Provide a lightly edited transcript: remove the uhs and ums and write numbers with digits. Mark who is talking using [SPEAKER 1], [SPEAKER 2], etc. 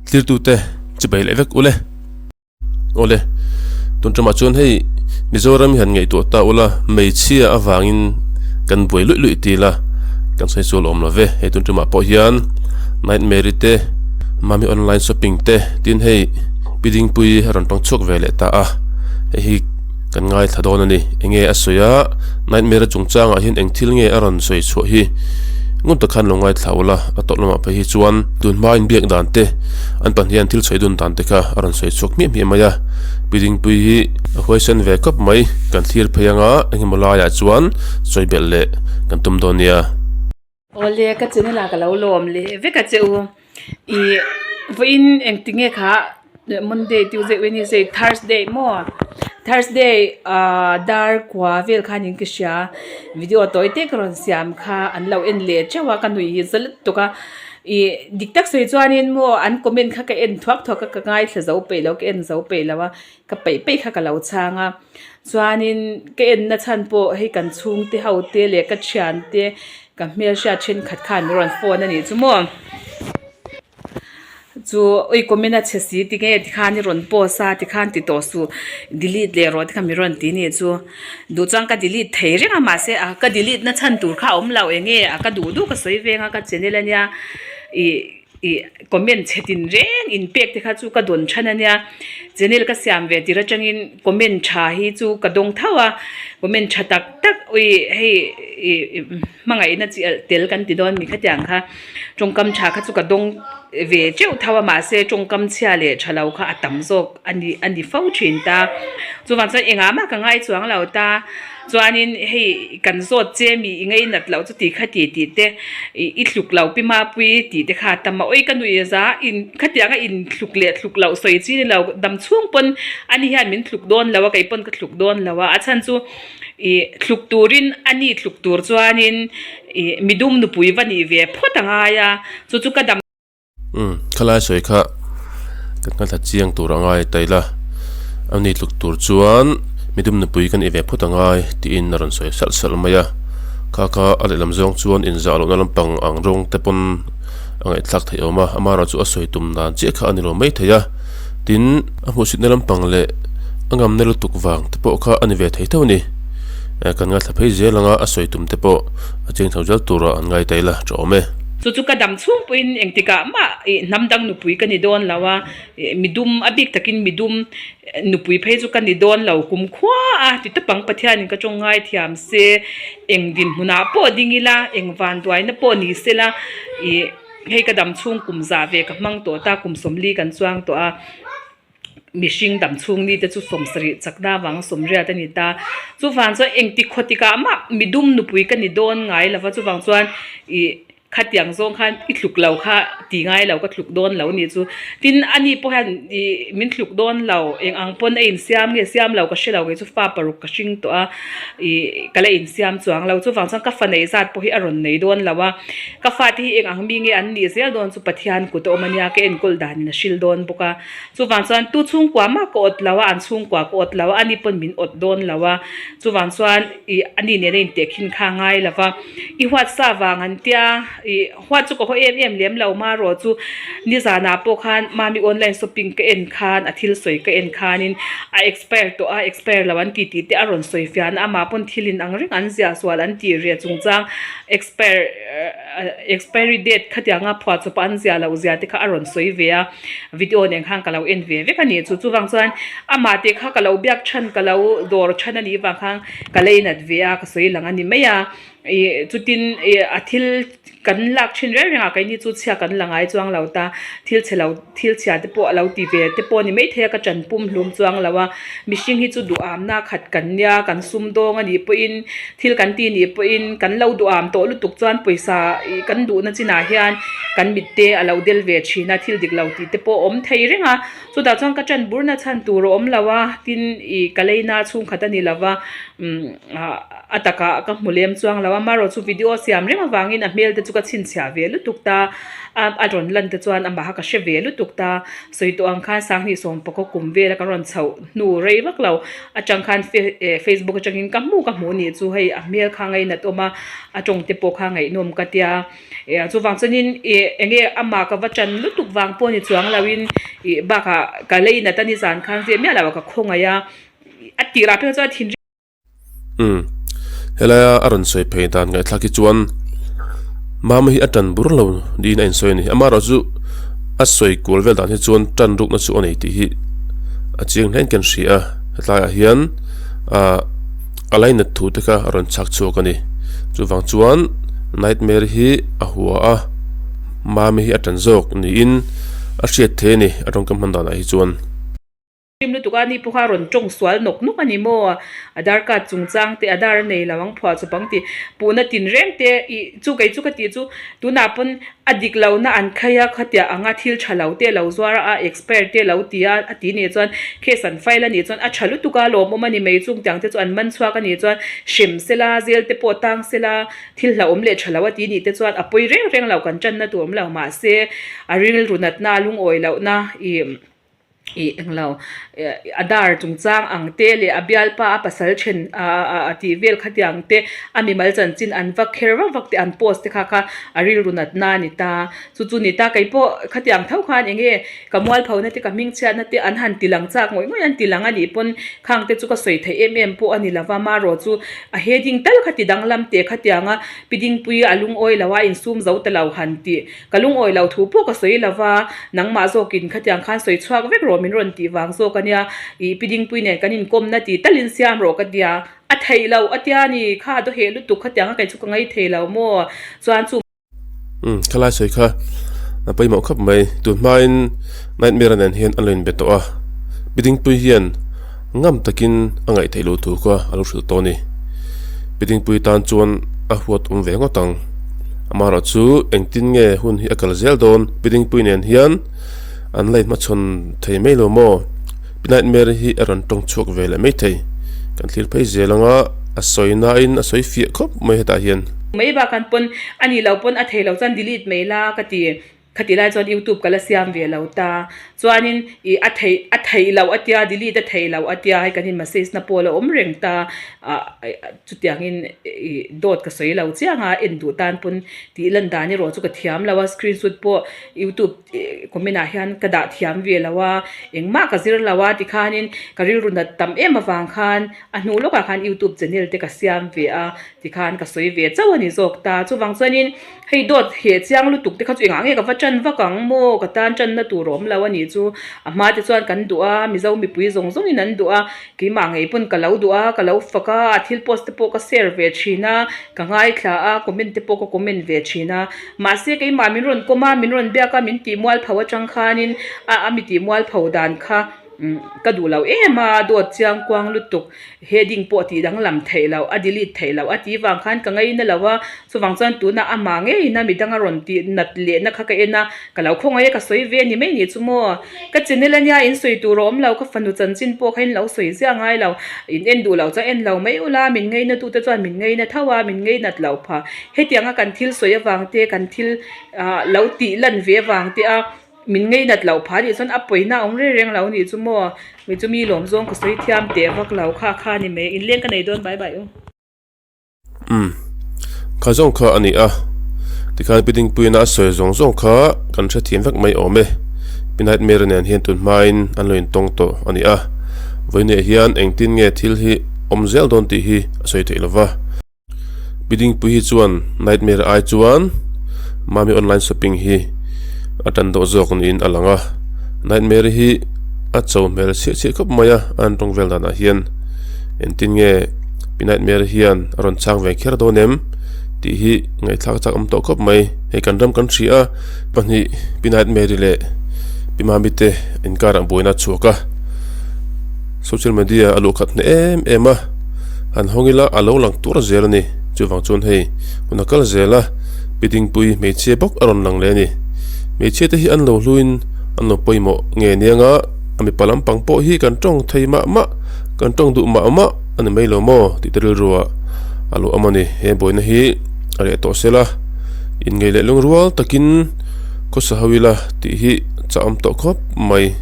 [SPEAKER 1] Tlirtute chibai leh vek ule. Awle, tun ṭamah chuan hei Mizoram hi han ngaihtuah ta ula, hmeichhia avangin kan buai luih luih ti ila kan sawi sual awm lo ve. Hei tun ṭamah pawh hian Nightmare-i te, Mami online shopping te tin hei Pi Dingpuii a rawn tawng chhuak ve leh ta a, hei hi kan ngaithla dawn a ni. Enge a sawi a, Nightmare-a chungchangah hian eng thil nge a rawn sawi chhuah hi ngun tak khan lo ngaithla ula, a tawrh lamah phei hi chuan tunhma inbiak dan te an pahnih hian thil sawi dun dan te kha a rawn sawi chhuak hmiah hmiah mai a, Pi Dingpui hi a huaisen ve khawp mai, kan thlir phei anga engemaw laiah chuan sawi belh leh kan tum dawn nia.
[SPEAKER 2] Awle ka channel ah ka lo lawm leh vek a che u, ih vawiin engtinge kha Monday, Tuesday, Wednesday, Thursday maw Thursday ah dar kua vel khan in ka hria video tawi te ka rawn siam kha an lo en leh theuh a ka nui hi za lutuk a. Ih dik tak sawi chuanin maw an comment kha ka en thuak thuak a ka ngaithla zo peih lo ka en zo peih lo a ka peih peih kha ka lo chhang a chuanin ka en na chhan pawh hei kan chhungte ho te leh ka thian te ka hmelhriat thenkhat khan min rawn phone a nih chu maw chu ui comment a chhe si tinge tikhan i rawn post a tikhan ti tawh suh delete leh rawh te kha min rawn ti a nih chu. Duh chuan ka delete thei reng a mahse a ka delete na chhan tur kha a awm lo eng nge a ka duh duh ka sawi veng a ka channel ania ih ih comment chhe tin reng in pek te kha chu ka dawn than ania channel ka siam ve tir atangin comment tha hi chu ka dawng tho a comment tha tak tak ui hei ih hmangaihna chi alh tel kan ti dawn mi khatiang kha tawngkam tha kha chu ka dawng ve teuh tho a mahse tawngkam chhia leh tha lo kha a tam zawk. A ni a ni fo thin ta. Chuvang chuan engah mah ka ngai chuang lo ta. Chuanin hei kan zawt che mi i ngei nat loh chu ti kha ti tih te ih i tluk lo pi mapui tih te kha a tam a. Awi ka nuih za in khatiang a in tluk leh tluk loh sawi chi ni lo dam chhung pawn ani hian min tluk dawn lo a kei pawn ka tluk dawn lo a. A chhan chu ih tluk turin a ni tluk tur chuanin ih midum nupui va nih ve phawt a ngai a chu chu ka dam.
[SPEAKER 1] Umm khalai sawi kha kan ngaithla chiang tur a ngai ta ila a ni tluk tur chuan midum nupui kan i ve phawt a ngai tiin a rawn sawi salh salh mai a kha kha a lehlam zawng chuan inzah lohna lampang ang rawng te pawn a ngaihthlak theih awm a amaherawhchu a sawi tum dan chiah kha a ni lo mai thei a tin a hmuhsitna lampang leh a ngamna lutuk vang te pawh kha a ni ve thei tho a ni kan ngaithla phei zel anga a sawi tum te pawh a cheng chho zel turah an ngai ta ila tha awm e.
[SPEAKER 2] Chu chu ka dam chhung pawhin engtikah mah ih hnam dang nupui ka ni dawn lo a, ih midum a bik takin midum nupui phei chu ka ni dawn lo kum khua a ti tawp ang Pathianin ka tawng ngai thiam se eng dinhmunah pawh ding ila eng vanduaina pawh ni sela ih hei ka dam chhung kum zah ve ka hmang tawh ta kum sawmli kan chuang tawh a. Mihring dam chhung ni te chu sawmsarih chakna avanga sawmriat a ni ta. Chuvang chuan engti khawtikah mah midum nupui ka ni dawn ngai lova chuvang chuan ih khatiang zawng khan i tluk lo kha ti ngai lo ka tluk dawn lo a nih chu. Tin ani pawh hian ih min tluk dawn lo eng ang pawn a insiam nge siam lo ka hre lo kei chu fa paruk ka hring tawh a ih ka la insiam chuang lo. Chuvang chuan ka fa neih zat pawh hi a rawn nei dawn lo a. Ka fate hi eng ang mi nge an nih zel dawn chu Pathian kut a awm a nia ka enkawl danin a hril dawn bawk a. Chuvang chuan tu chhungkua mah ka awt lo a, an chhungkua ka awt lo a, ani pawn min awt dawn lo a. Chuvang chuan ih ani nena intehkhin kha a ngai lo va. I huat sa vang an tia, ih huat chu ka haw em em lem lo marawh chu nizanah pawh khan mami online shopping ka en khan a thil sawi ka en khanin a expire tawh a, expire lo an ti tih te a rawn sawi fiahna amah pawn thil in ang reng an ziah sual an tih reh chungchang expire expiry date khatianga phuahchawp an ziah loh zia te kha a rawn sawi ve a. Video nen khan ka lo en ve vek a ni chu chuvang chuan amah te kha ka lo biak than ka lo dawr than a nih vang khan ka lei nat ve a ka sawi lang a ni mai a ih chutin ih a thil kan lak thin reng reng a keini chu chhia kan la ngai chuang lo ta thil chhe lo thil chhia te pawh a lo ti ve te pawh a ni maithei a ka tan pum hlum chuang lo a mihring hi chu duhamna khat kan nia kan sum dawng a nih pawhin Thil kan ti nih pawhin kan lo duham tawh lutuk chuan pawisa ih kan duhna chinah hian kan mit te a lo del ve thin a, thil dik lo tih te pawh a awm thei reng a. Chutah chuan ka tan burna chhan tur a awm lo a, tin ih ka leina chhungkhat a ni lo va, umm a takah ka hmu lem chuang lo a, amaherawhchu chu video siam reng avangin a hmel te chu ka chhinchhiah ve lutuk ta a, a rawn lan te chuan amah kha ka hre ve lutuk ta. Sawi tawh ang khan Sanghnih sawmpakaw kum vela ka rawn chhoh hnu rei vak lo. Atang khan Facebook atangin ka hmu ka hmuh nih chu hei a hmel kha ngainat awm a, a tawng te pawh kha ngaihnawm ka tia. a. Chuvang chuanin ih enge amah ka va tan lutuk vang pawh ni chuang loin ih bakah ka lei nat a ni zan khan zeh miah lo a ka khawngaih a, a tirah phei chuan thinrim.
[SPEAKER 1] Umm helaia a rawn sawi phei dan ngaihthlak hi chuan Mama hi a tan bur lo niin a insawi a ni. Amaherawhchu a sawi kual vel dan hi chuan tan rukna chu a nei tih hi a chiang hlein kan hria a, hetlaiah hian ah. A lainat thu te kha a rawn chhak chhuak a ni. Chuvang chuan Nightmare hi a hua a, Mami hi a tan zawk niin a hriat thei a ni a tawngkam hman danah hi chuan.
[SPEAKER 2] Hrim lutuk a ni pawh kha a rawn tawng sual nawk nawk a ni maw? Aadhaar card chungchang te Aadhaar a nei lo ang phuah chawp ang tih puhna tinreng te ih chu kei chu ka tih chu tunah pawn A dik lohna an khai a, khatiah anga thil tha lo te lo zuar a, a expire te lo ti a, a ti nih chuan case an file a nih chuan a tha lutuk a, lawmawm a ni mai chung tiang te chu an man chhuak a nih chuan hrem sela, zel te pawh tang sela, thil hlauhawm leh tha lo a ti nih te chuan a pawi reng reng lo kan tanna tur awm lo mahse a rilru natna a lungawi lohna ih. Ih englo Aadhaar chungchang ang te leh a bialpa a pasal then a tih vel khatiang te a mimal chanchin an va kher vak vak te an post te kha kha a rilru natna a ni ta. Chu chu ni ta keipawh khatiang tho khan eng nge ka mualphona te ka hmingchhiatna te an han ti lang chak ngawih ngawih an ti lang a nih pawn khang te chu ka sawi theih em em pawh a ni lova marawh chu a heading tal kha ti danglam teh khatianga pi dingpui a lungawi lo a insum zo ta lo han tih Ka lungawi lo thu pawh ka sawi lo va, nangmah zawkin khatiang khan sawi chhuak vek rawh min rawn tih vang zawk a nia, ih Pi Dingpui nen kan inkawmna ti talin siam rawh ka tia, a theih loh a tia ni, kha a dawheh lutuk khatiang a kei chu ka ngai thei lo maw? Chuan chu.
[SPEAKER 1] Umm khalai sawi kha a pawimawh khawp mai, tun hmain Nightmare-a nen hian an lo inbe tawh a, Pi Dingpui hian Ngam takin a ngaih theih loh thu kha a lo hrilh tawh a ni. Pi Dingpui tan chuan a huat awm ve ngawt ang. Amaherawh chu engtin nge hun hi a kal zel dawn? Pi Dingpui nen hian an la inhmachhawn thei mai lo maw? Pi Nightmare hi a rawn tawng chhuak ve leh mai thei. Kan thlir phei zel ang a, a sawi nain a sawi fiah khawp mai hetah hian.
[SPEAKER 2] Mai bakah pawn a nih loh pawn a thei lo chuan delete mai la ka ti. Khati lai chuan youtube ka la siam ve lo ta. Chuanin ih a theih a theih loh a tia delete a theih loh a tia hei kan in message na pawh a la awm reng ta ah chutiangin ih dawt ka sawi lo chiang a en duh tan pawn tih lan dan erawh chu ka thiam lo a screenshot pawh youtube comment ah hian ka dah thiam ve lo a engmah ka zir lo a tikhanin ka rilru nat tam em avang khan a hnu lawkah khan youtube channel te ka siam ve a tikhan ka sawi ve chauh a ni zawk ta chuvang chuanin. Hei dawt heh chiang lutuk te kha chu engah nge ka va tan vak ang maw ka tan tanna tur a awm lo a nih chu a hma te chuan kan duh a mizo mipui zawng zawng in an duh a keimah ngei pawn ka lo duh a ka lo fak a a thil post te pawh ka share ve thin a ka ngaithla a comment te pawh ka comment ve thin a mahse keimah min rawn kawm a min rawn biak a min tih mualpho atang khanin a a mi tih mualpho dan kha ka duh lo em a dawt chiang kuang lutuk heading pawh tih danglam theih loh a delete theih loh a tih vang khan ka ngaina lo a chuvang chuan tunah amah ngeiin a midang a rawn tih nat lehna kha ka en a ka lo khawngaih a ka sawi ve a ni mai nih chu maw ka channel ania in sawi tur a awm lo ka fanu chanchin pawh kha in lo sawi ziah ngai lo in en duh loh chuan en lo mai ula min ngaina tute chuan min ngaina tho a min ngainat loh phah hetianga kan thil sawi avang te kan thil ah lo tih lan ve avang te a. Min ngeinat loh phah nih chuan a pawina a awm reng reng lo nih chu maw? Mi chu mi lawm zawng ka sawi thiam teh vak lo kha kha ni mai. Inleng ka nei dawn bai bai u.
[SPEAKER 1] Umm. Kha zawng kha a ni a. Tikhan Pi Dingpuiina a sawi zawng zawng kha kan hrethiam vek mai awm e. Pi Nightmare nen hian tun hmain an lo intawng tawh a ni a. Vawiinah hian engtin nge thil hi awm zel dawn tih hi a sawi theih lova. Pi Dingpui hi chuan Nightmare ai chuan Mami online shopping hi a tan deuh zawk niin a lang a, Nightmare hi a cho hmel chhiah chhiah khawp mai a, a an tawng vel danah hian engtin nge Pi Nightmare hian a rawn chhang ve kher dawn em tih hi ngaihthlak chak awm tawh khawp mai, hei kan ram kan hria a pahnih Pi Nightmare leh Pi Mami te inkarah buaina a chhuak a. Social media a luh khat hneh em em a, han hawng ila a lo lang tur zel a ni. Chuvang chuan hei hun a kal zel a, Pi Dingpui hmeichhia bawk a rawn lang leh a ni. Hmeichhia te hi an lo hluin an lo pawimawh nge nia nga, a mipa lampang pawh hi kan tawng thei mah mah, kan tawng duh mah mah a ni mai lo maw tih te rilru ah a lo awm a ni. He buaina hi a reh tawh sela, inngeih leh lungrual takin khawsa ho ila tih hi chah awm tawh khawp mai.